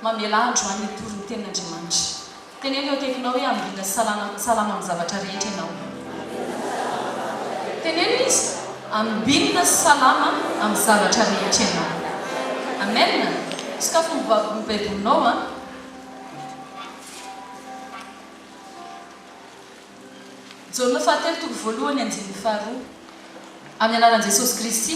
Mamelà androany hitory ny tenin'Andriamanitra. Teneno eo akaikinao hoe ambinina sy salama salama amin'ny zavatra rehetra ianao. Teneno izy, ambinina sy salama amin'ny zavatra rehetra ianao. Amen! Sokafy ny baibolinao an. Jaona fahatelo toko voalohany andininy faharoa. Amin'ny anaran'i Jesosy Kristy,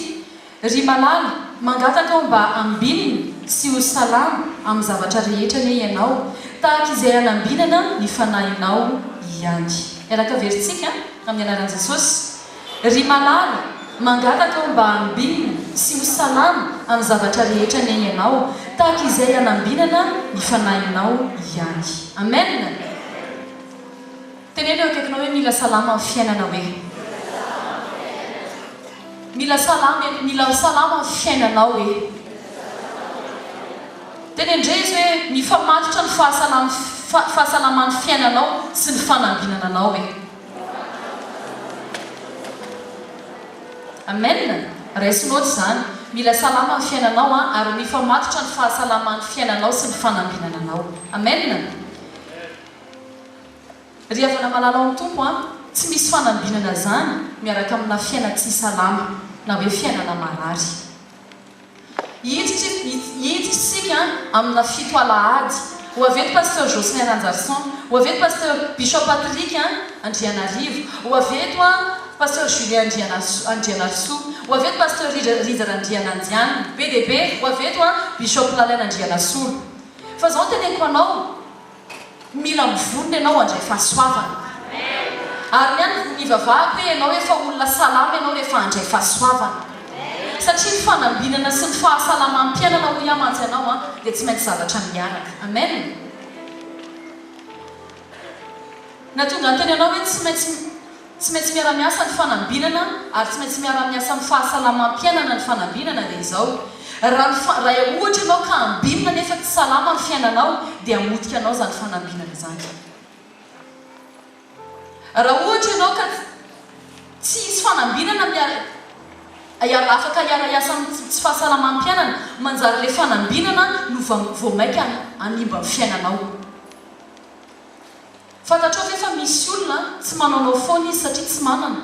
ry malala, mangataka aho mba hambinina sy ho salama amin'ny zavatra rehetra anie ianao, tahaka izay hanambinana ny fanahinao ihany. Miaraka averintsika, amin'ny anaran'i Jesosy. Ry malala, mangataka aho mba hambinina sy ho salama amin'ny zavatra rehetra anie ianao, tahaka izay hanambinana ny fanahinao ihany. Amen! Teneno eo akaikinao hoe mila salama ny fiainana hoe. Mila salama e, mila salama ny fiainanao e. Teneno indray izy hoe mifamatotra ny fahasalam fahasalaman'ny fiainanao sy ny fanambinana anao e. Amen! Raiso note izany. Mila salama ny fiainanao an, ary mifamatotra ny fahasalaman'ny fiainanao sy ny fanambinana anao. Amen! Ry havana malala ao amin'ny Tompo an, tsy misy fanambinana izany miaraka amina fiaina tsy salama, na hoe fiainana marary. Hiditra hiditra isika amina fito alahady. Ho avy eto Pasteur Jocelyn Ranjarison, ho avy eto Pasteur Bishop Patrick Andrianarivo, ho avy eto Pasteur Julien Andrianarisoa, ho avy eto Pasteur Rija Randrianandiana, be dia be, ho avy eto Bishop Lalaina Andrianasolo. Fa izao no teneniko anao, Mila mivonona ianao handray fahasoavana. Ary ny ahy ny nivavahako hoe ianao efa olona salama ianao rehefa handray fahasoavana. Satria ny fanambinana sy ny fahasalamam-piainana hoy aho mantsy anao an, dia tsy maintsy zavatra miaraka. Amen. Nahatonga niteny anao hoe tsy maintsy Tsy maintsy miara-miasa ny fanambinana ary tsy maintsy miara-miasa amin'ny fahasalamam-piainana ny fanambinana dia izao, raha ny fa, raha ohatra ianao ka ambinina nefa tsy salama ny fiainanao dia hamotika anao izany fanambinana izany. Raha ohatra ianao ka tsy hisy fanambinana miara, hiara, afaka hiara-hiasa amin'ny tsy fahasalamam-piainana, manjary ilay fanambinana no vao mainka hanimba ny fiainanao. Fantatrao ve fa misy olona tsy manaonao foana izy satria tsy manana?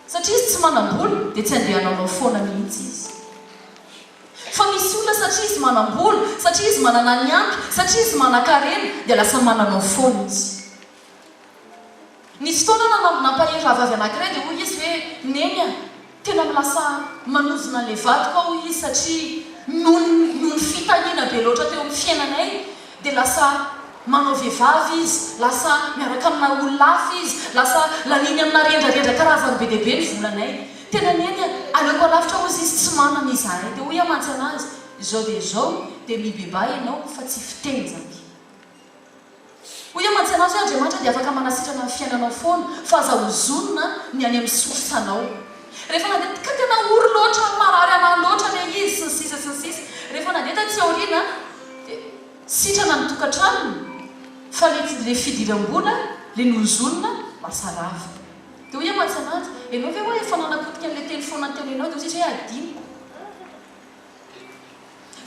Satria izy tsy manam-bola dia tsy andeha hanaonao foana mihitsy izy. Fa misy olona satria izy manam-bola, satria izy manana ny ampy, satria izy manan-karena dia lasa mananao foana izy. Nisy fotoana aho nampahery rahavavy anankiray dia hoy izy hoe, Neny a, tena lasa manozona an'ilay vadiko aho hoy izy satria noho ny noho ny fitahiana be loatra teo amin'ny fiainanay dia lasa manao vehivavy izy, lasa miaraka amina olona hafa izy, lasa laniany amina rendrarendra karazany be dia be ny volanay. Tena Neny a, aleoko alavitra hozy izy, tsy manana izahay. Dia hoy aho mantsy anazy, izao dia izao dia mibebaha ianao fa tsy fiteny izany. Hoy aho mantsy anazy hoe Andriamanitra dia afaka manasitrana ny fiainanao foana fa aza ozonina ny any amin'ny source anao. Rehefa nandeha ka tena ory loatra, marary anah loatra ilay izy sy ny sisa sy ny sisa. Rehefa nandeha taty aoriana dia sitrana ny tokantranony fa le le fidiram-bola le nozonina lasa rava. Dia hoy aho mantsy anazy, ianao ve hoa efa nanapotika an'ilay telephone nitenenao? Dia hoy izy hoe adinoko.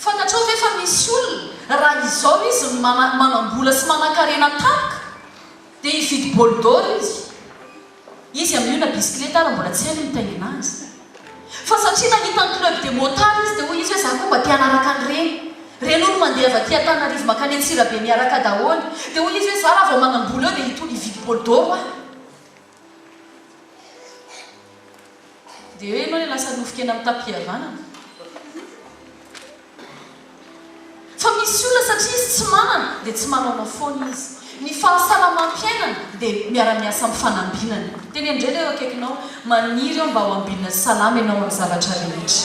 Fantatrao ve fa misy olona raha izao izy no manam-bola sy manankarena tampoka dia hividy bol d'or izy. Izy amin'io na bisikileta ary mbola tsy hainy ny mitaingina azy. Fa satria nahita ny club des motards izy dia hoy izy hoe za koa mba te hanaraka an'ireny. Ireny hono mandeha avy aty Antananarivo mankany Antsirabe miaraka daholo. Dia hoy izy hoe za raha vao manam-bola eo dia hitory hividy bol d'or aho. Dia hoe ianao ilay lasa nofon-kena mitam-pihavanana. Fa misy olona satria izy tsy manana dia tsy manaonao foana izy. Ny fahasalamam-piainana dia miara-miasa amin'ny fanambinana. Teneno indray ilay eo akaikinao, maniry aho mba ho ambinina sy salama ianao amin'ny zavatra rehetra.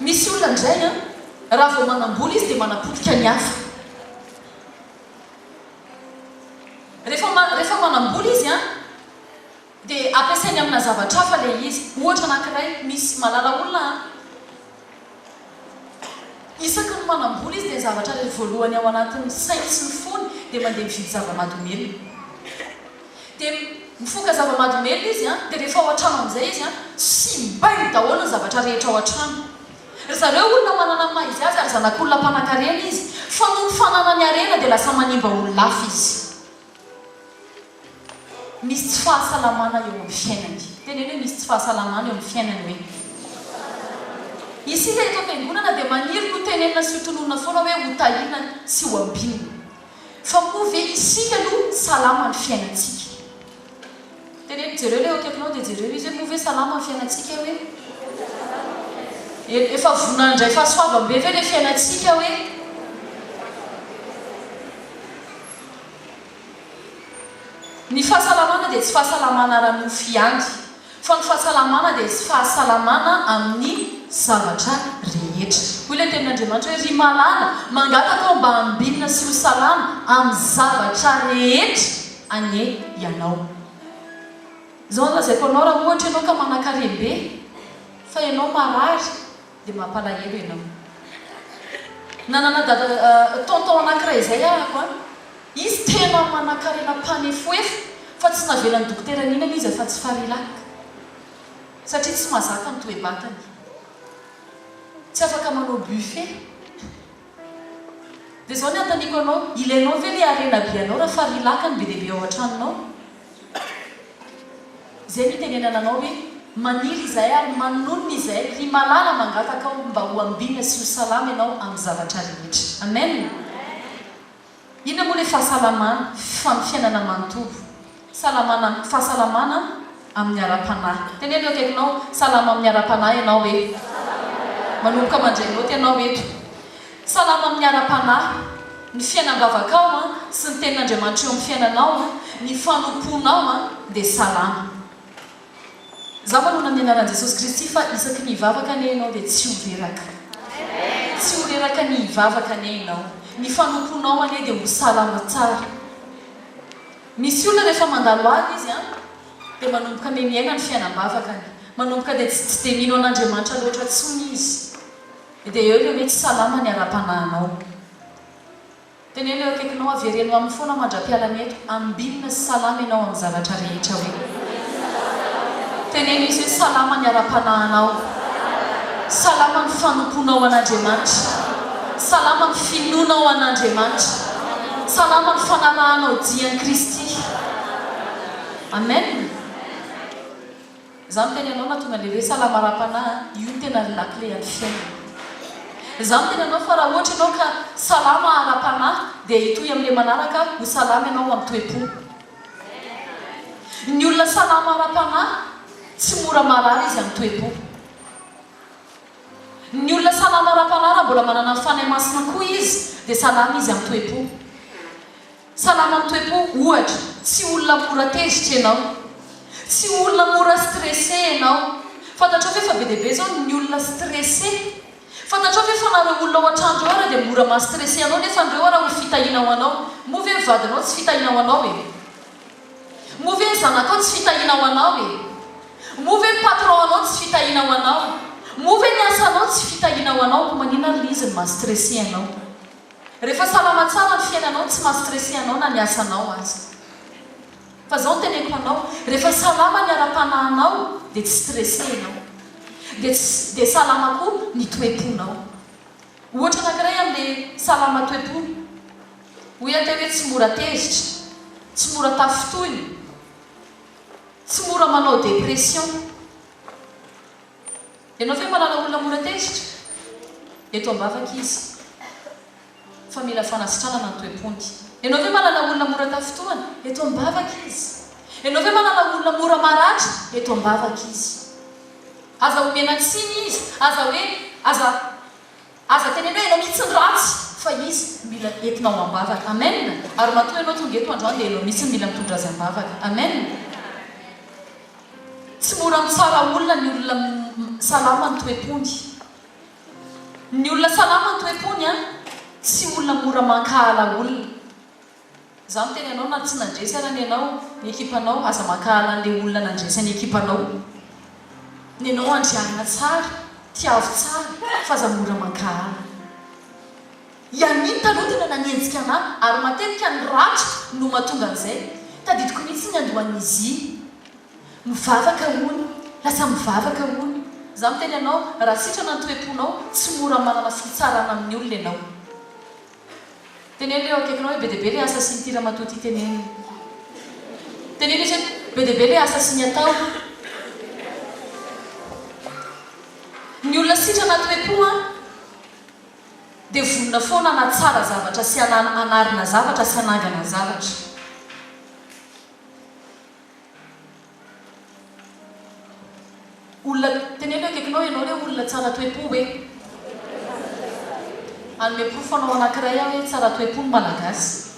Misy olona indray an, raha vao manam-bola izy dia manapotika ny hafa. Rehefa rehefa manam-bola izy an, dia ampiasainy amina zavatra hafa ilay izy. Ohatra anankiray, misy mahalala olona an, isaky ny manam-bola izy dia ny zavatra voalohany ao anatin'ny sainy sy ny fony dia mandeha mividy zava-mahadomelina. Dia mifoka zava-mahadomelina izy an, dia rehefa ao an-trano amin'izay izy an, simbainy daholo ny zavatra rehetra ao an-trano. Ry zareo olona manana ny maha izy azy ary zanak'olona mpanankarena izy, fa noho ny fananany harena dia lasa manimba olona hafa izy. Misy tsy fahasalamana eo amin'ny fiainany. Teneno hoe misy tsy fahasalamana eo amin'ny fiainany hoe. Isika eto am-piangonana dia maniry ny ho tenenina sy ho tononina foana hoe ho tahiana sy ho ambinina. Fa moa ve isika aloha salama ny fiainantsika? Teneno, jereo ilay eo akaikinao dia jereo izy hoe moa ve salama ny fiainantsika hoe? Efa vonona handray fahasoavam-be ve ilay fiainantsika hoe? Ny fahasalamana dia tsy fahasalamana ara-nofo ihany, fa ny fahasalamana dia fahasalamana amin'ny zavatra rehetra. Hoy ilay tenin'Andriamanitra hoe, Ry malala, mangataka aho mba hambinina sy ho salama amin'ny zavatra rehetra anie ianao. Izao no lazaiko anao, raha ohatra ianao ka manan-karem-be, fa ianao marary, dia mampalahelo ianao. Nanana dada tonton anankiray izay ahako an, izy tena manankarena mpanefoefo fa tsy navelan'ny dokotera nihinana izy afa-tsy farilac satria tsy mahazaka ny toe-batany. Tsy afaka manao buffet. Dia izao ny anontaniako anao, ilainao ve ilay harena be anao raha farilac no be dia be ao an-tranonao? Izay no itenenana anao hoe, Maniry izahay ary manonona izahay, ry malala mangataka aho mba ho ambinina sy ho salama ianao amin'ny zavatra rehetra. Amen! Inona moa ilay fahasalamana? Fa ny fiainana manontolo. Salamana, fahasalamana amin'ny ara-panahy. Teneno eo akaikinao, salama amin'ny ara-panahy ianao e. Manomboka mandray naoty ianao eto. Salama amin'ny ara-panahy, ny fiainam-bavakao sy ny tenin'Andriamanitra eo amin'ny fiainanao, ny fanompoanao dia salama. Izaho manona amin'ny anaran'i Jesosy Kristy fa isaky ny hivavaka anie ianao dia tsy ho reraka. Tsy ho reraka ny hivavaka anie ianao. Ny fanompoanao anie dia ho salama tsara. Misy olona rehefa mandalo ady izy an, dia manomboka miha-miaina ny fiainam-bavakany. Manomboka dia tsy dia mino an'Andriamanitra loatra intsony izy. Dia eo ilay hoe tsy salama ny ara-panahinao. Teneno eo akaikinao, avereno aminy foana mandra-pialany eto, ambinina sy salama ianao amin'ny zavatra rehetra hoe. Teneno izy hoe salama ny ara-panahinao. Salama ny fanompoanao an'Andriamanitra. Salama ny finoanao an'Andriamanitra. Salama ny fanarahanao dia an'i Kristy. Amen. Za miteny anao na tonga le hoe salama ara-panahy an, io no tena lakile an'ny fiainana. Za miteny anao fa raha ohatra ianao ka salama ara-panahy dia hitohy amin'le manaraka ho salama ianao amin'ny toe-po. Ny olona salama ara-panahy tsy mora marary izy amin'ny toe-po. Ny olona salama ara-panahy raha mbola manana ny Fanahy Masina koa izy dia salama izy amin'ny toe-po. Salama amin'ny toe-po, ohatra, tsy olona mora tezitra ianao. Tsy olona mora stressé ianao. Fantatrao ve fa be dia be izao ny olona stressé? Fantatrao ve fa na ireo olona ao an-trano ireo ara dia mora maha-stressé anao nefa ireo ara ho fitahiana ho anao? Moa ve ny vadinao tsy fitahiana ho anao e? Moa ve ny zanakao tsy fitahiana ho anao e? Moa ve ny patron anao tsy fitahiana ho anao? Moa ve ny asanao tsy fitahiana ho anao? Koa maninona ary ilay izy no maha-stressé anao? Rehefa salama tsara ny fiainanao tsy maha stressé anao na ny asanao aza. Fa zao no teneniko anao, rehefa salama ny ara-panahinao dia tsy stressé ianao. Dia tsy dia salama koa ny toe-ponao. Ohatra anankiray amin'le salama toe-po, hoy aho teo hoe tsy mora tezitra, tsy mora tafintohina, tsy mora manao dépression. Ianao ve mahalala olona mora tezitra? Eto am-bavaka izy fa mila fanasitranana ny toe-pony. Ianao ve mahalala olona mora tafintohana? Eto am-bavaka izy. Ianao ve mahalala olona mora maratra? Eto am-bavaka izy. Aza omena tsiny izy, aza hoe, aza, aza teneno hoe ianao mihitsy no ratsy, fa izy mila entinao am-bavaka. Amen! Ary matoa ianao tonga eto androany dia ianao mihitsy no mila mitondra azy am-bavaka. Amen! Tsy mora mitsara olona ny olona salama ny toe-pony. Ny olona salama ny toe-pony an, tsy olona mora mankahala olona. Za miteny anao na tsy nandresy ara ny anao, ny ekipanao, aza mankahala an'le olona nandresy ny ekipanao. Ny anao andrianina tsara, tiavo tsara fa aza mora mankahala. I Annie taloha tena nanenjika anah ary matetika ny ratra no mahatonga an'izay. Tadidiko mihitsy ny andohan'i Izzy. Mivavaka hono, lasa mivavaka hono. Izaho miteny anao, raha sitrana ny toe-ponao, tsy mora manana fitsarana amin'ny olona ianao. Teneno ilay eo akaikinao hoe be dia be ilay asa sy ny ity ramatoa ity tenenina. Teneno izy hoe be dia be ilay asa sy ny atao. Ny olona sitrana toe-po an, dia vonona foana hanatsara zavatra sy hanarina zavatra sy hanangana zavatra. Olona, teneno eo akaikinao ianao re olona tsara toe-po hoe. Hanome porofo anao anankiray aho hoe tsara toe-po ny Malagasy.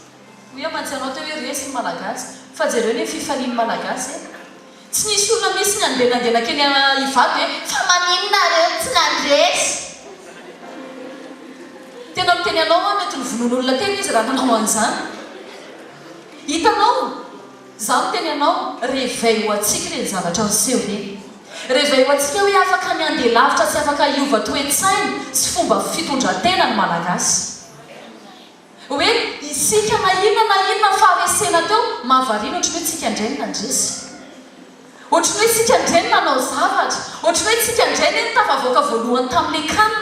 Hoy aho mantsy anao teo hoe resy ny Malagasy. Fa jereo anie ny fifalian'ny Malagasy e. Tsy nisy olona mihitsy nandeha nandeha nankeny Ivato hoe fa maninona nareo no tsy nandresy. Tena miteny anao aho mety novonoin'olona teny izy raha nanao an'izany. Hitanao? Izaho miteny anao, réveil ho antsika ireny zavatra niseho ireny. Réveil ho antsika hoe afaka ny handeha lavitra sy afaka hiova toe-tsaina sy fomba fitondran-tena ny Malagasy. Hoe isika na inona na inona faharesena teo, mahavariana ohatran'ny hoe tsika indray no nandresy. Ohatran'ny hoe tsika indray no nanao zavatra. Ohatran'ny hoe tsika indray anie no tafavoaka voalohany tamin'ilay can.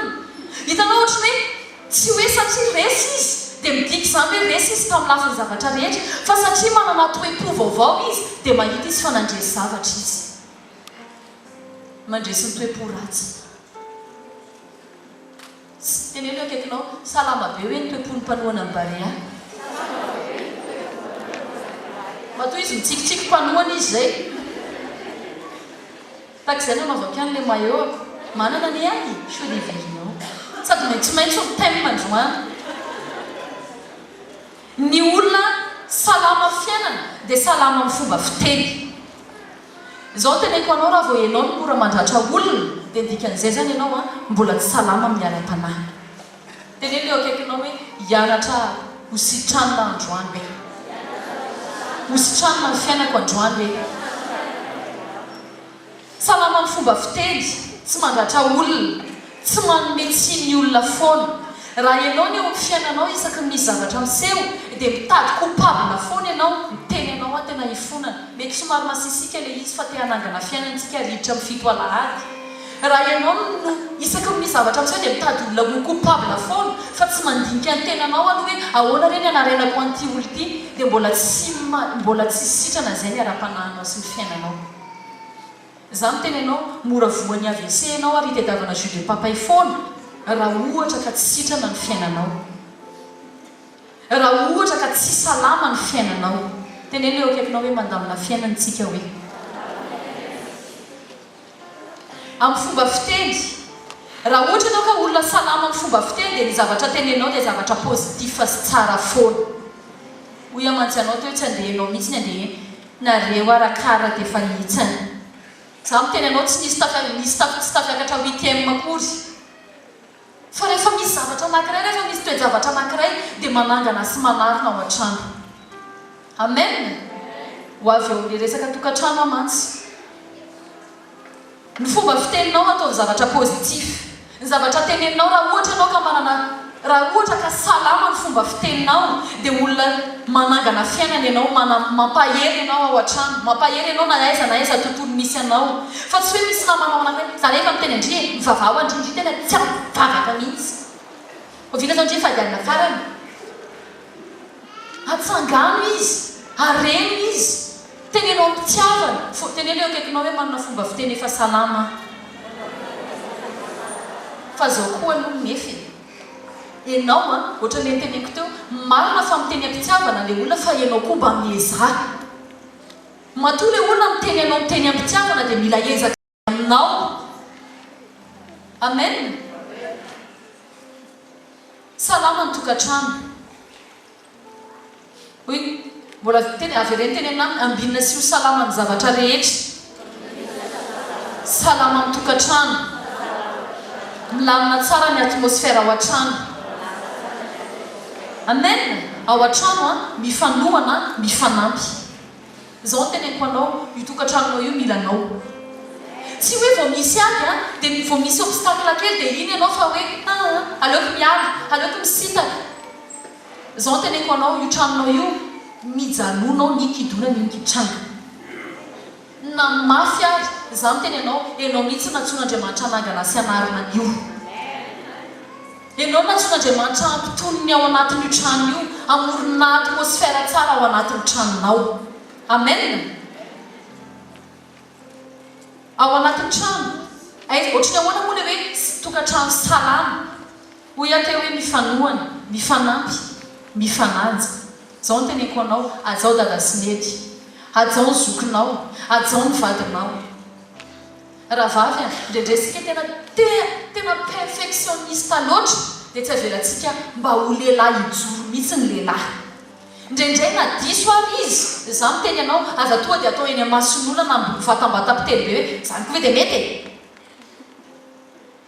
Hitanao ohatran'ny hoe tsy hoe satria resy izy dia midika izany hoe resy izy tamin'ny lafiny zavatra rehetra fa satria manana toe-po vaovao izy dia mahita izy fa nandresy zavatra izy. Mandresy ny toe-po ratsy. Teneno eo akaikinao, salama be hoe ny toe-pon'ny mpanohana ny Barea. Matoa izy mitsikitsiky mpanohana izy izay. Tahaka izay no anaovako ihany ilay maillot-ako. Manana anie ahy e! Sao dia heverinao. Sady maitsomaitso ny thème androany. Ny olona salama fiainana dia salama amin'ny fomba fiteny. Izao no teneniko anao raha vao ianao no mora mandratra olona dia ny dikan'izay izany ianao an mbola tsy salama amin'ny ara-panahy. Teneno eo akaikinao hoe hianatra ho sitranina androany hoe. Ho sitranina ny fiainako androany hoe. Salama amin'ny fomba fiteny, tsy mandratra olona, tsy manome tsiny ny olona foana. Raha ianao ny eo amin'ny fiainanao isaky ny misy zavatra miseho dia mitady coupable foana ianao, miteny anao aho tena hifonana. Mety somary masisika ilay izy fa te hanangana fiainana isika ary hiditra amin'ny fito alahady. Raha ianao no isaky ny misy zavatra miseho dia mitady olona ho coupable foana fa tsy mandinika ny tenanao aloha hoe ahoana re ny hanarenako an'ity olona ity dia mbola tsy mbola tsy sitrana izay ny ara-panahinao sy ny fiainanao. Za miteny anao, mora voan'ny AVC ianao ary hitadiavana jus de papay foana raha ohatra ka tsy sitrana ny fiainanao. Raha ohatra ka tsy salama ny fiainanao. Teneno eo akaikinao hoe mandamina fiainana tsika hoe. Amin'ny fomba fiteny. Raha ohatra ianao ka olona salama amin'ny fomba fiteny dia ny zavatra tenenao dia zavatra positif sy tsara foana. Hoy aho mantsy anao teo tsy andeha ianao mihitsy ny andeha Nareo arakara dia efa hitsany. Za miteny anao tsy nisy tafa nisy tafa tsy tafiakatra huitième akory. Fa rehefa misy zavatra anakiray rehefa misy toe-javatra anakiray dia manangana sy manarina ao an-trano. Amen! Ho avy eo amin'ilay resaka tokantrano aho mantsy. Ny fomba fiteninao ataovy zavatra positif. Ny zavatra teneninao raha ohatra ianao ka manana raha ohatra ka salama ny fomba fiteninao dia olona manangana fiainana ianao, mana mampahery ianao ao an-trano, mampahery ianao na aiza na aiza tontolo misy anao. Fa tsy hoe misy namanao anankiray, za rehefa miteny an-dry e, mivavaha ho an-dry, ndry tena tsy ampy vavaka mihitsy. Oviana zao ndry fadianina farany? Atsangano izy, areno izy, teneno am-pitiavana, fo, teneno eo akaikinao hoe manana fomba fiteny efa salama aho. Fa zao koa aloha nefa e, enao an, ohatran'ilay noteneniko teo, marina fa miteny am-pitiavana ilay olona fa enao koa mba miezaha. Matoa ilay olona miteny anao miteny am-pitiavana dia mila ezaka aminao. Amen. Salama ny tokantrano. Hoy, mbola teny, avereno tenenina aminy, ambinina sy ho salama ny zavatra rehetra. Salama ny tokantrano. Milamina tsara ny atmosphère ao an-trano. Amen. Ao an-trano an, mifanohana, mifanampy. Izao no teneniko anao, io tokantranonao io mila anao. Tsy hoe vao misy ady an, dia vao misy obstacle kely dia iny ianao fa hoe aa, aleoko miala, aleoko misintaka. Izao no teneniko anao, io tranonao io, mijanona ao ny kidona ny mikitranga. Na mafy ary. Izaho miteny anao, ianao mihitsy no nantsoin'Andriamanitra hanangana sy hanarina an'io. Ianao no nantsoin'Andriamanitra hampitony ny ao anatin'io trano io, hamorona atmosphère tsara ao anatin'ny tranonao. Amen! Ao anatin'ny trano. Aiza, ohatry ny ahoana moa ilay hoe tokantrano salama? Hoy aho teo hoe mifanohana, mifanampy, mifanaja. Izao no teneniko anao, hajao dada sy neny. Hajao ny zokinao, hajao ny vadinao. Rahavavy a, indraindray isika tena te, tena perfectionniste loatra dia tsy avelantsika mba ho lehilahy hijoro mihitsy ny lehilahy. Indraindray na diso ary izy, izaho miteny anao, aza tonga dia atao eny amason'olona na ambony vatambatam-piteny be hoe, izany koa ve dia mety e?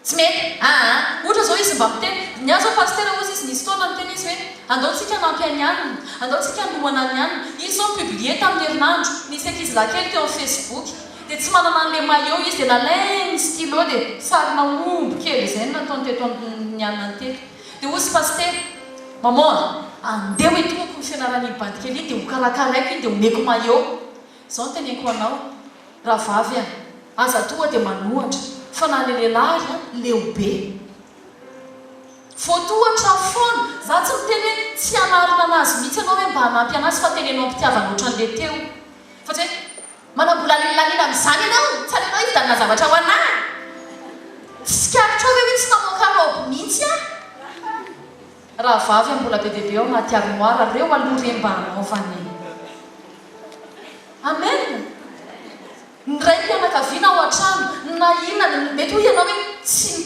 Tsy mety, aa. Ohatra izao izy mba miteny, ny ahy izao pasitera hozy izy nisy fotoana niteny izy hoe, andao tsika hanampy an'i anona, andao tsika hanohana an'i anona. Izy izao ni-publier tamin'ny herinandro, nisy ankizilahy kely teo amin'ny facebook, dia tsy manana an'ilay maillot izy dia nalainy stylo dia sarina omby kely izay no nataony teto amin'ny anona teto. Dia hozy pasitera, maman a, andeha ho entohako ny fianaran'iny bandy kely iny dia hokarakaraiko iny dia omeko maillot. Izao no teneniko anao, Rahavavy a! Aza tonga dia manohatra fa na le lehilahy ary an, leo be. Voatohatra foana! Za tsy miteny hoe tsy hanarina anazy mihitsy ianao hoe mba hanampy anazy fa teneno am-pitiavana ohatran'le teo. Fa tsy hoe manambola lalina amin'izany ianao, tsy aleonao hividianana zavatra ho anah? Tsy tsikaritrao ve hoe tsy namoaka robe mihitsy aho? Rahavavy a, mbola be dia be ao anaty armoire, reo aloha re mba hanaovana e! Amen! Ny raim-pianakaviana ao an-trano, na inona na, mety hoy ianao hoe tsy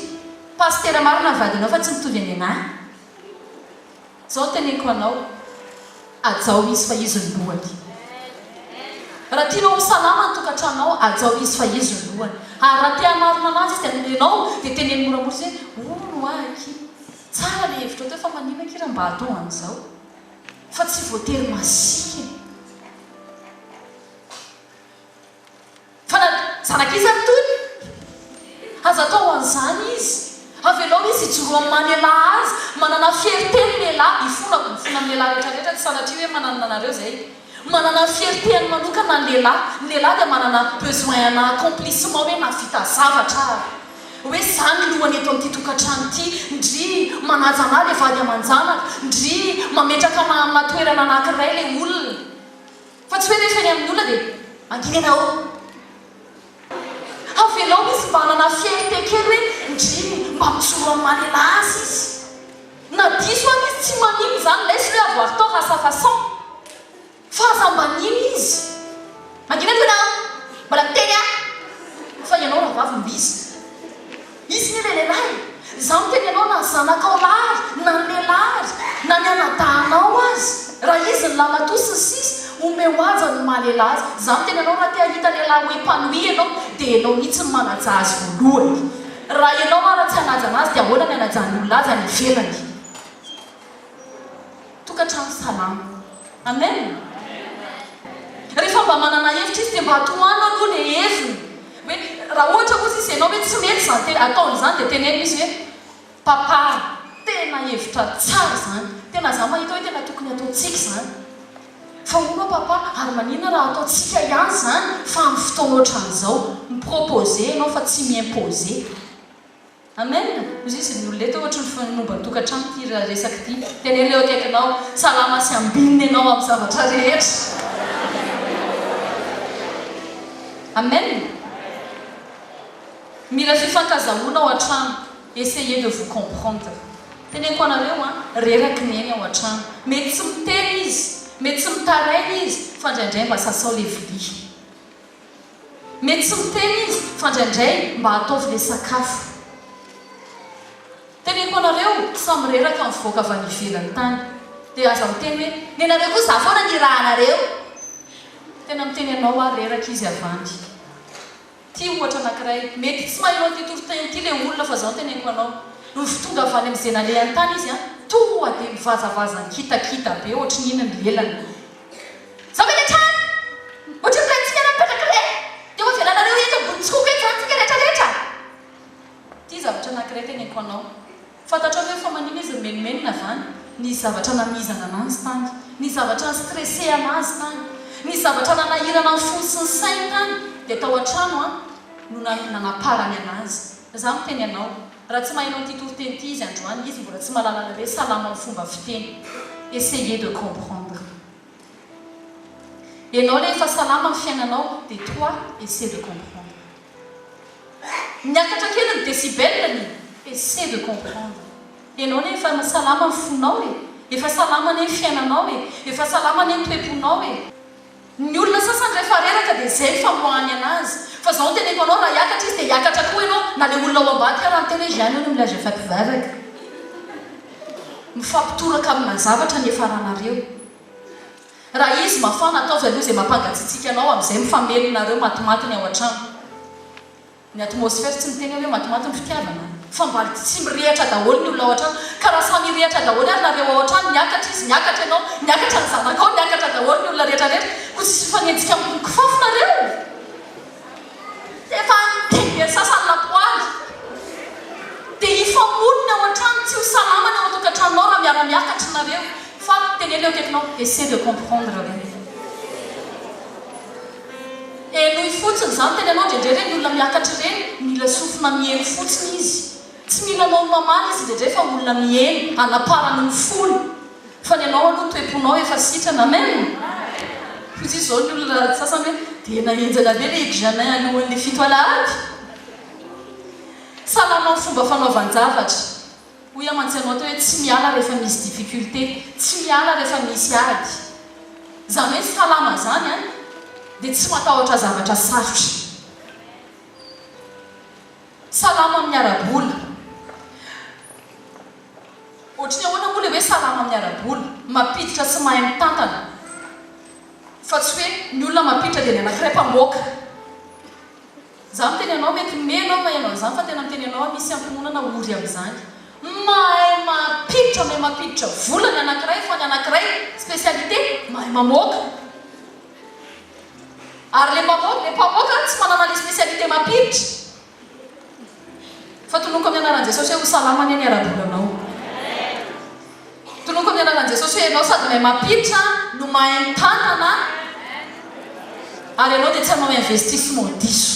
pasitera marina ny vadinao fa tsy mitovy any anah. Izao no teneniko anao, hajao izy fa izy no lohany. Raha tianao ho salama ny tokantranonao, hajao izy fa izy no lohany. Ary raha te hanarina anazy izy dia ianao dia teneno moramora izy hoe, hono hoa akia, tsara ilay hevitrao teo fa maninona akia raha mba atao an'izao. Fa tsy voatery masiaka e. Fa na zanak'iza ny tony? Aza atao an'izany izy. Avelao izy hijoro amin'ny maha lehilahy azy. Manana fierté ny lehilahy. Ifonako, mifona amin'ny lehilahy rehetra rehetra, tsy sanatria hoe mananana anareo izay. Manana ny fierté-ny manokana ny lehilahy. Ny lehilahy dia manana besoin ana accomplissement hoe nahavita zavatra aho. Hoe za ny lohany eto amin'ity tokantrano ity, ndry manaja anah le vady aman-janaka, ndry mametraka anah amina toerana anankiray le olona. Fa tsy hoe rehefa eny amin'ny olona dia mangina ianao. Avelao izy mba hanana fierté kely hoe ndry mba mijoro amin'ny maha lehilahy azy izy. Na diso ary izy tsy maninona izany, laisse lui avoir tort à sa façon. Fa aza ambaniana izy. Mangina aloha ianao. Mbola miteny aho. Fa ianao rahavavy no iza? Izy anie ilay lehilahy e. Izaho miteny anao na ny zanakao lahy ary, na ny lehilahy ary, na ny anadahinao aza. Raha izy ny lahimatoa sy ny sisa, omeo haja ny maha lehilahy azy. Izaho miteny anao raha te hahita lehilahy ho épanoui ianao dia ianao mihitsy no manaja azy voalohany. Raha ianao ara tsy hanaja anazy dia ahoana ny hanajan'ny olona azy any ivelany? Tokantrano salama. Amen! Rehefa mba manana hevitra izy dia mba tohano aloha le heviny. Hoe raha ohatra kosa izy ianao hoe tsy mety izany te ataony izany dia teneno izy hoe papa tena hevitra tsara izany, tena za mahita hoe tena tokony ataontsika izany. Fa hono aho papa ary maninona raha ataontsika ihany izany fa amin'ny fotoana ohatran'izao. Mi-proposer ianao fa tsy mi-imposer. Amen! Hoy izy ny olona eto ohatry ny momba ny tokantrano ity resaka ity. Teneno eo akaikinao, salama sy ambinina ianao amin'ny zavatra rehetra. Amen! Mila fifankazahoana ao an-trano, essayez de vous comprendre. Teneniko anareo an, reraky neny ao an-trano. Mety tsy miteny izy, mety tsy mitaraina izy, fa indraindray mba sasao le vilia. Mety tsy miteny izy fa ndraindray mba ataovy le sakafo. Teneniko anareo samy reraka mivoaka avy any ivelany tany. Dia aza miteny hoe nenareo koa za foana nirahanareo. Tena miteny anao aho reraka izy avy any. Ty ohatra anakiray. Mety tsy maheno an'ity toriteny ity le olona fa zao no teneniko anao. Nofy tonga avy any amin'izay nalehany tany izy an, toa dia mivazavaza nikitakita be ohatry ny inona ny lelany. Zao ve le trano? Ohatry ny raintsika mipetraka re! Dia ho avelanareo eto ambony tsoka eto zany tsika rehetra rehetra? Ity zavatra anakiray teneniko anao. Fantatrao ve fa manina izy mimenomenona avy any? Nisy zavatra namizana ananjy tany. Nisy zavatra ni-stresser anazy tany. Nisy zavatra nanahirana ny fony sy ny sainy tany. Dia tao an-trano an. No nanaparany anazy. Za miteny anao, raha tsy maheno an'ity toriteny ity izy androany, izy mbola tsy mahalala ilay hoe salama amin'ny fomba fiteny. Essayez de comprendre. Ianao ilay efa salama amin'ny fiainanao, dia toi, essaie de comprendre. Miakatra kely ny décibel-ny, essaie de comprendre. Ianao anie efa salama ny fonao e! Efa salama anie ny fiainanao e! Efa salama anie ny toe-ponao e! Ny olona sasany rehefa reraka dia izay ny famoahany anazy. Fa izao no teneniko anao, raha hiakatra izy dia hiakatra koa ianao, na ilay olona ao ambadika ara miteny hoe izany hono milaza fa mpivavaka. Mifampitoraka amina zavatra ny hiafaranareo. Raha izy mafana, ataovy aloha izay mampangatsiatsiaka anao amin'izay mifamely nareo matimaty ny ao an-trano. Ny atmosphère tsy miteny aho hoe matimaty ny fitiavana fa mba tsy mirehatra daholo ny olona ao an-trano ka raha samy hirehatra daholo ary nareo ao an-trano miakatra izy miakatra ianao miakatra ny zanakao miakatra daholo ny olona rehetra rehetra koa tsisy mifanenjika amin'ny kifafy nareo efa nitengeny sasany lapoaly dia hifamono ny ao an-trano tsy ho salama ny ao an-tokantranonao raha miara-miakatra nareo fa teneno eo akaikinao essaie de comprendre re. Henoy fotsiny izany tena ianao indraindray ireny olona miakatra ireny mila sofina miheno fotsiny izy tsy mila anao mamaly izy indraindray fa olona miheno anaparany ny fony fa ny anao aloha toe-ponao efa sitrana amen hoy izy izao ny olona sasany hoe tena henjana be le examen alohan'ny fito alahady salama amin'ny fomba fanaovan-javatra Hoy aho mantsy anao teo hoe tsy miala rehefa misy difficulté, tsy miala rehefa misy ady. Izany hoe salama izany an, dia tsy matahotra zavatra sarotra. Salama amin'ny ara-bola. Ohatry ny ahoana moa ilay hoe salama amin'ny ara-bola? Mampiditra sy mahay mitantana. Fa tsy hoe ny olona mampiditra dia ny anankiray mpamoaka. Za miteny anao mety melo aho maheno an'izany fa tena miteny anao aho misy ankohonana ory amin'izany. Mahay mampiditra mahay mampiditra vola ny anankiray fa ny anankiray spécialité mahay mamoaka. Ary le mamoaka le mpamoaka tsy manana le spécialité mampiditra. Fa tononiko amin'ny anaran'i Jesosy hoe ho salama anie ny ara-bolanao. Tononiko amin'ny anaran'i Jesosy hoe ianao sady mahay mampiditra no mahay mitantana ary ianao dia tsy hanao investissement diso.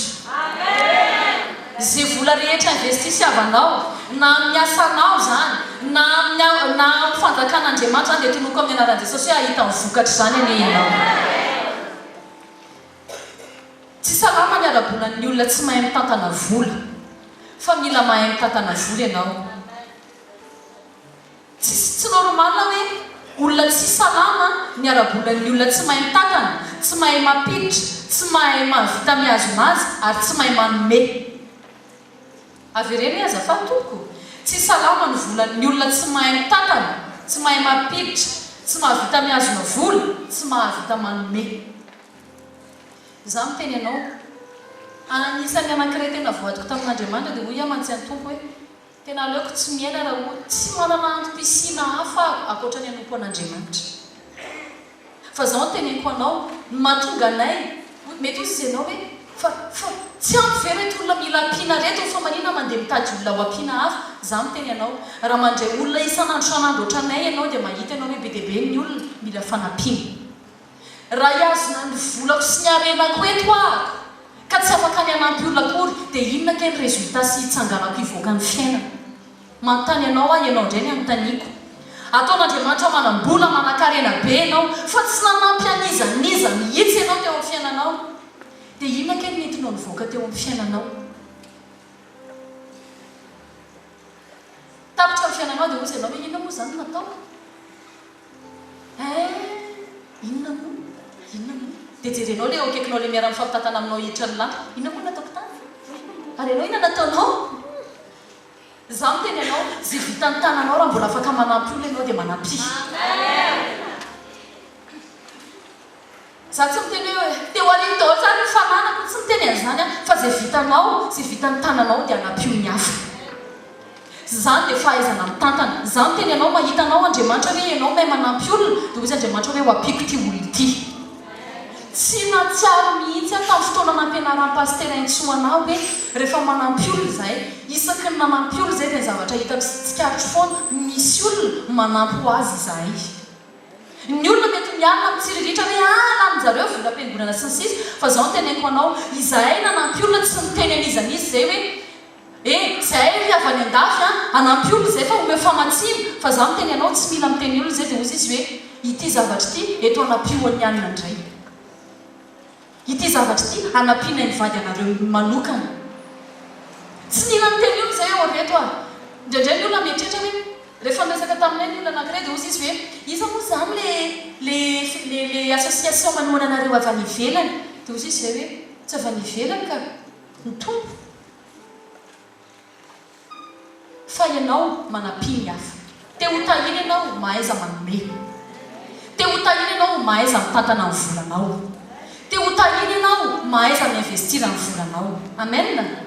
Izay vola rehetra investissiavanao na amin'ny asanao izany na amin'ny na amin'ny fanjakan'Andriamanitra izany dia tononiko amin'ny anaran'i Jesosy hoe hahita ny vokatr'izany anie ianao. Tsy salama ny ara-bolan'ny olona tsy mahay mitantana vola. Fa mila mahay mitantana vola ianao. Tsisy tsy normal hoe olona tsy salama ny ara-bolan'ny olona tsy mahay mitantana, tsy mahay mampiditra, tsy mahay mahavita mihazona azy ary tsy mahay manome. Avereno hoe azafady tompoko, tsy salama ny volan'ny olona tsy mahay mitantana, tsy mahay mampiditra, tsy mahavita mihazona vola, tsy mahavita manome. Izaho miteny anao, anisan'ny anankiray tena voadiko tamin'Andriamanitra dia hoy aho mantsy an'i Tompo hoe, tena aleoko tsy miaina raha ohatra tsy manana antom-pisiana hafa aho ankoatra ny hanompo an'Andriamanitra. Fa izao no teneniko anao, ny mahatonga anay, mety hoy izy ianao hoe, fa, fa, tsy ampy ve ireto olona mila ampiana ireto, fa maninona mandeha mitady olona ho ampiana hafa? Izaho miteny anao, raha mandray olona isan'andro isan'andro ohatranay ianao dia mahita ianao hoe be dia be ny olona mila fanampiana. Raha hihazona ny volako sy ny harenako eto ahako ka tsy afaka ny hanampy olona akory dia inona kay ny résultat sy hitsanganako hivoaka ny fiainana? Manontany anao aho, ianao indray ny anontaniako. Ataon'Andriamanitra manam-bola, manankarena be ianao fa tsy nanampy an'iza n'iza mihitsy ianao teo amin'ny fiainanao. Dia inona kay ny nentinao nivoaka teo amin'ny fiainanao? Tapitra ny fiainanao dia hoy izy ianao hoe inona moa izany no nataoko? Eh! Inona moa? Inona moa? Dia jerenao ilay eo akaikinao ilay miara-mifampitantana aminao hiditra ny lanitra. Inona moa no nataoko tany? Ary ianao inona nataonao? Izaho miteny anao, izay vitan'ny tananao raha mbola afaka manampy olona ianao dia manampia. Za tsy miteny hoe teo aoriako daholo zany ny fananako, tsy miteny an'izany aho, fa izay vitanao, izay vitan'ny tananao dia anampio ny hafa. Izany dia fahaizana mitantana. Za miteny anao, mahita anao Andriamanitra hoe ianao mahay manampy olona, dia hoy izy Andriamanitra hoe ho ampiako ity olona ity. Tsy nahatsiaro mihitsy aho tamin'ny fotoana nampianaran'i Pasitera Intsoa anah hoe rehefa manampy olona izahay, isaky ny nanampy olona izay dia ny zavatra hitako sy tsikaritro foana, misy olona manampy ho azy izahay. Ny olona mety mialona mitsiriritra hoe ah laninjareo volam-piangonana sy ny sisa fa zao no teneniko anao, izahay nanampy olona tsy niteny an'iza n'iza izay hoe eh zahay ry avy any andafy an, hanampy olona izay fa omeo famatsiana fa za miteny anao tsy mila miteny olona izay dia hozy izy hoe ity zavatra ity eto anampio an'i anona indray. Ity zavatra ity hanampianay mivady anareo manokana. Tsy nila niteny olona izay eo reto ah. Indraindray ny olona mieritreritra hoe, rehefa niresaka taminay ny olona anankiray dia hozy izy hoe, iza moa izany le le le le association manohana anareo avy any ivelany? Dia hozy izy izay hoe, tsy avy any ivelany ka, ny Tompo. Fa ianao manampia ny hafa. Te ho tahiana ianao, mahaiza manome. Te ho tahiana ianao, mahaiza mitantana ny volanao. Te ho tahiana ianao, mahaiza mi-investir ny volanao. Amen!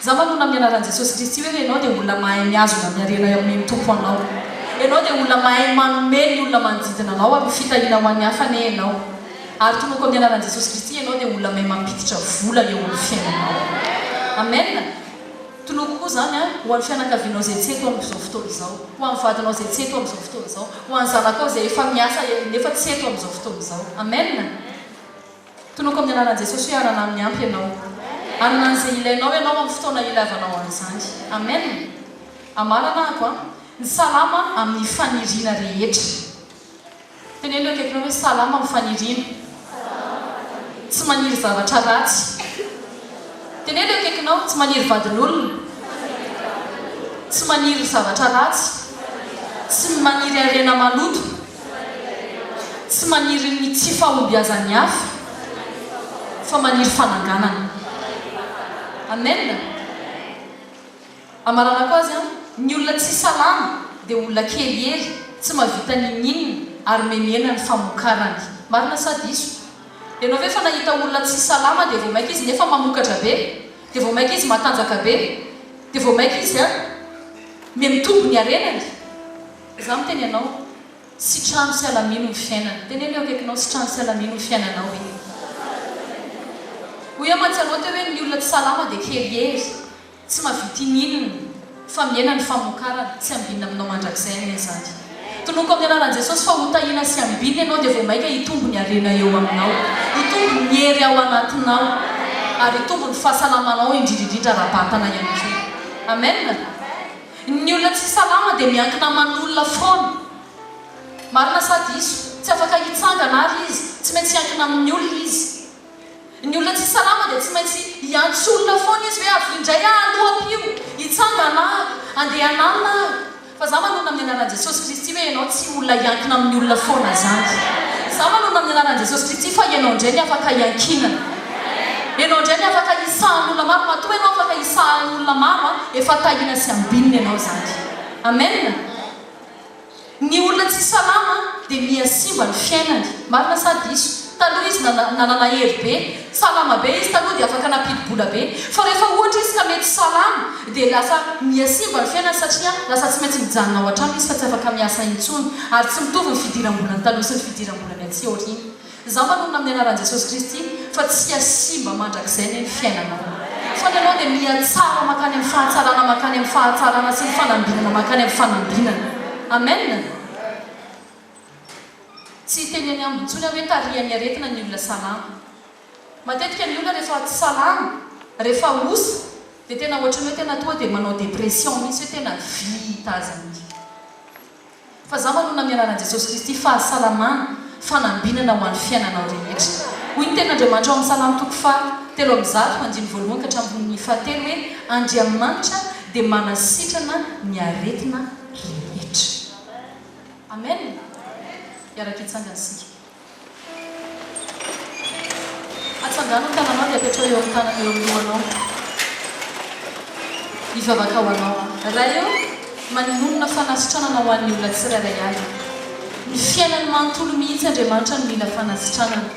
Za manonona amin'ny anaran'i Jesosy Kristy hoe ianao dia olona mahay mihazona ny harena omen'ny Tompo anao. Ianao dia olona mahay manome ny olona manodidina anao ary ho fitahiana ho an'ny hafa anie ianao. Ary tonoko amin'ny anaran'i Jesosy Kristy ianao dia olona mahay mampiditra vola eo amin'ny fiainanao. Amen! Tonoko koa izany an, ho an'ny fianakavianao izay tsy eto amin'izao fotoana izao, ho an'ny vadinao izay tsy eto amin'izao fotoana izao, ho an'ny zanakao izay efa miasa nefa tsy eto amin'izao fotoana izao. Amen! Tonoko amin'ny anaran'i Jesosy hoe hanana ny ampy ianao. Hanana an'izay ilainao ianao amin'ny fotoana ilavanao an'izany. Amen! Amarana ako an, ny salama amin'ny faniriana rehetra. Teneno eo akaikinao hoe salama amin'ny faniriana. Tsy maniry zavatra ratsy. Teneno eo akaikinao, tsy maniry vadin'olona. Tsy maniry zavatra ratsy. Tsy maniry harena maloto. Tsy maniry ny tsy fahombiazan'ny hafa, fa maniry fananganana. Amen. Amaranako azy an, ny olona tsy salama dia olona kely hery, tsy mahavita n'inon'inona ary memena ny famokarany. Marina sa diso? Ianao ve efa nahita olona tsy salama dia vao maika izy nefa mamokatra be? Dia vao maika izy matanjaka be? Dia vao maika izy an, miha-mitombo ny harenany? Izaho miteny anao, Sitrano sy alamino ny fiainana. Teneno eo akaikinao sitrano sy alamino ny fiainanao e. Hoy aho mantsy anao teo hoe ny olona tsy salama dia kely hery, tsy mahavita ininona, fa mihena ny famokarana, tsy ambinina aminao mandrakizay anie izany. Tononiko amin'ny anaran'i Jesosy fa ho tahiana sy ambinina ianao dia vao maika hitombo ny harena eo aminao, hitombo ny hery ao anatinao, ary hitombo ny fahasalamanao indrindra indrindra ara-batana ihany koa. Amen. Ny olona tsy salama dia miankina aman'olona foana. Marina sa diso? Tsy afaka hitsangana ary izy, tsy maintsy hiankina amin'ny olona izy. Ny olona tsy salama dia tsy maintsy hiantso olona foana izy hoe avia indray aho aloha ampio, hitsangana aho, andeha hananina aho. Fa za manonona amin'ny anaran'i Jesosy Kristy hoe ianao tsy olona hiankina amin'ny olona foana izany. Za manonona amin'ny anaran'i Jesosy Kristy fa ianao indray ny afaka hiankinana. Ianao indray ny afaka hisahan'olona maro, matoa ianao afaka hisahan'olona maro an, efa tahiana sy ambinina ianao izany. Amen! Ny olona tsy salama dia miha simba ny fiainany. Marina sa diso? Taloha izy nanana hery be, salama be izy taloha dia afaka nampidi-bola be. Fa rehefa ohatra izy ka mety salama dia lasa miha simba ny fiainany satria lasa tsy maintsy mijanona ao an-trano izy fa tsy afaka miasa intsony. Ary tsy mitovy ny fidiram-bolany taloha sy ny fidiram-bolany aty aoriana. Izaho manonona amin'ny anaran'i Jesosy Kristy fa tsy hasimba mandrakizay anie ny fiainanao. Fa ny anao dia mihatsara mankany amin'ny fahatsarana mankany amin'ny fahatsarana sy ny fanambinana mankany amin'ny fanambinana. Amen! Tsy hiteny any aminy intsony aho hoe tarihan'ny aretina ny olona salama. Matetika ny olona rehefa tsy salama, rehefa osa, dia tena ohatran'ny hoe tena tonga dia manao dépression mihitsy hoe tena vita azy mihitsy. Fa za manonona amin'ny anaran'i Jesosy Kristy fahasalamana, fanambinana ho an'ny fiainanao rehetra. Hoy ny tenin'Andriamanitra ao amin'ny Salamo toko faha 103 andininy voalohany ka hatramin'ny fahatelo hoe, Andriamanitra dia manasitrana ny aretina rehetra. Amen! Hiaraka hitsangana isika. Atsangano ny tananao dia apetraho eo amin'ny tanana eo amin'ny lohanao. Hivavaka ho anao aho. Ray ô, manonona fanasitranana ho an'ny olona tsirairay avy. Ny fiainany manontolo mihitsy Andriamanitra no mila fanasitranana.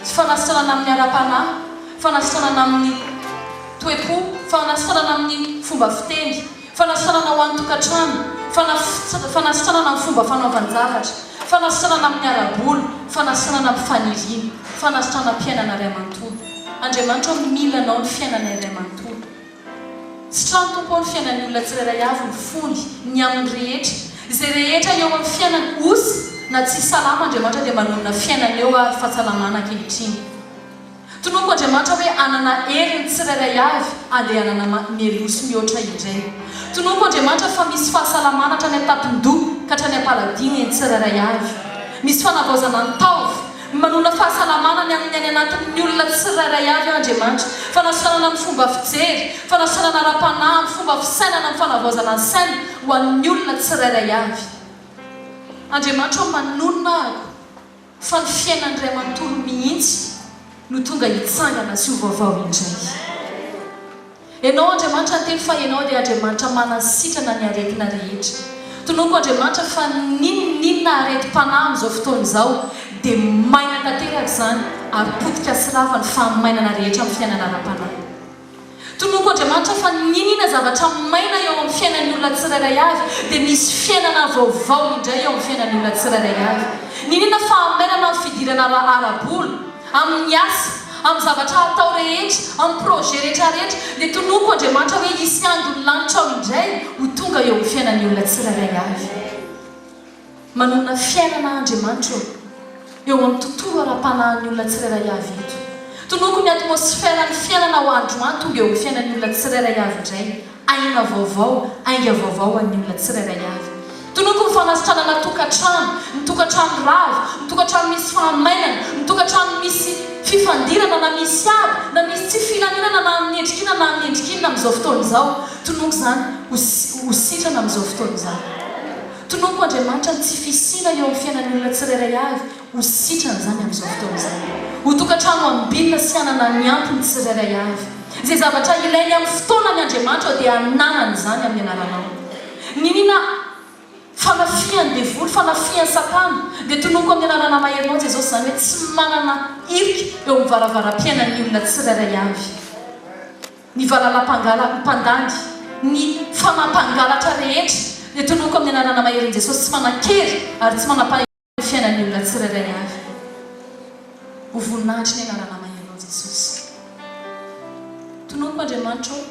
Fanasitranana amin'ny ara-panahy, fanasitranana amin'ny toe-po, fanasitranana amin'ny fomba fiteny, Fanasitranana ho an'ny tokantrano, fanasitranana amin'ny fomba fanaovan-javatra, fanasitranana amin'ny ara-bola, fanasitranana amin'ny faniriana, fanasitranam-piainana iray manontolo. Andriamanitra ô, mila Anao ny fiainanay iray manontolo. Sitrano Tompo ô ny fiainan'ny olona tsirairay avy, ny fony, ny aminy rehetra, izay rehetra eo amin'ny fiainany osa. Na tsy salama Andriamanitra dia manonona fiainana eo ary fahasalamana ankehitriny. Tononiko Andriamanitra hoe hanana hery ny tsirairay avy andehanana mialoha sy mihoatra indray. Tononiko Andriamanitra fa misy fahasalamana hatrany an-tampon-doha ka hatrany am-paladia ny tsirairay avy. Misy fanavaozana ny taova. Manona fahasalamana ny amin'ny any anatin'ny olona tsirairay avy aho Andriamanitra. Fanasitranana amin'ny fomba fijery, fanasitranana ara-panahy, amin'ny fomba fisainana, amin'ny fanavaozana ny saina ho an'ny olona tsirairay avy. Andriamanitra ô manonona ahako. Fa ny fiainany iray manontolo mihitsy no tonga hitsangana sy ho vaovao indray. Ianao Andriamanitra niteny fa Ianao dia Andriamanitra manasitrana ny aretina rehetra. Tononiko Andriamanitra fa n'inon'inona aretim-panahy amin'izao fotoana izao dia maina tanteraka izany ary potika sy rava ny fahamainana rehetra amin'ny fiainana ara-panahy. Tononiko Andriamanitra fa n'inona zavatra maina eo amin'ny fiainan'ny olona tsirairay avy dia misy fiainana vaovao indray eo amin'ny fiainan'ny olona tsirairay avy. N'inona fahamainana amin'ny fidirana ara-bola, amin'ny asa, amin'ny zavatra atao rehetra, amin'ny projet rehetra rehetra dia tononiko Andriamanitra hoe hisy andon'ny lanitra ao indray ho tonga eo amin'ny fiainan'ny olona tsirairay avy. Manonona fiainana Andriamanitra ô, eo amin'ny tontolo ara-panahin'ny olona tsirairay avy eto. Tonoko ny atmosferan'ny fiainana ho androany tonga eo amin'ny fiainan'ny olona tsirairay avy indray. Aina vaovao, ainga vaovao ho an'ny olona tsirairay avy. Tonoko ny fanasitranana tokantrano, ny tokantrano rava, ny tokantrano misy fahamainana, ny tokantrano misy fifandirana na misy ady, na misy tsy filaminana na amin'ny endrika inona na amin'ny endrika inona amin'izao fotoana izao. Tonoko izany ho ho sitrana amin'izao fotoana izao. Tononiko Andriamanitra ny tsy fisiana eo amin'ny fiainan'ny olona tsirairay avy ho sitrana izany amin'izao fotoana izao. Ho tokantrano ambinina sy hanana ny ampy ny tsirairay avy. Izay zavatra ilainy amin'ny fotoanany Andriamanitra dia hananany izany amin'ny anaranao. Niniana fanafihan'ny devoly, fanafihan'i satana, dia tononiko amin'ny anarana maherinao Jesosy izany hoe tsy manana hirika eo amin'ny varavaram-piainan'ny olona tsirairay avy. Ny valala-mpangala mpandany, ny fanahy-mpangalatra rehetra dia tononiko amin'ny anarana maherin'i Jesosy tsy manan-kery ary tsy manam-pahefana ny fiainan'ny olona tsirairay avy. Ho voninahitry ny anarana maherinao Jesosy. Tononiko Andriamanitra ô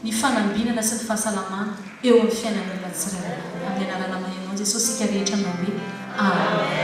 ny fanambinana sy ny fahasalamana eo amin'ny fiainan'ny olona tsirairay avy. Amin'ny anarana maherinao Jesosy isika rehetra manao hoe Amen.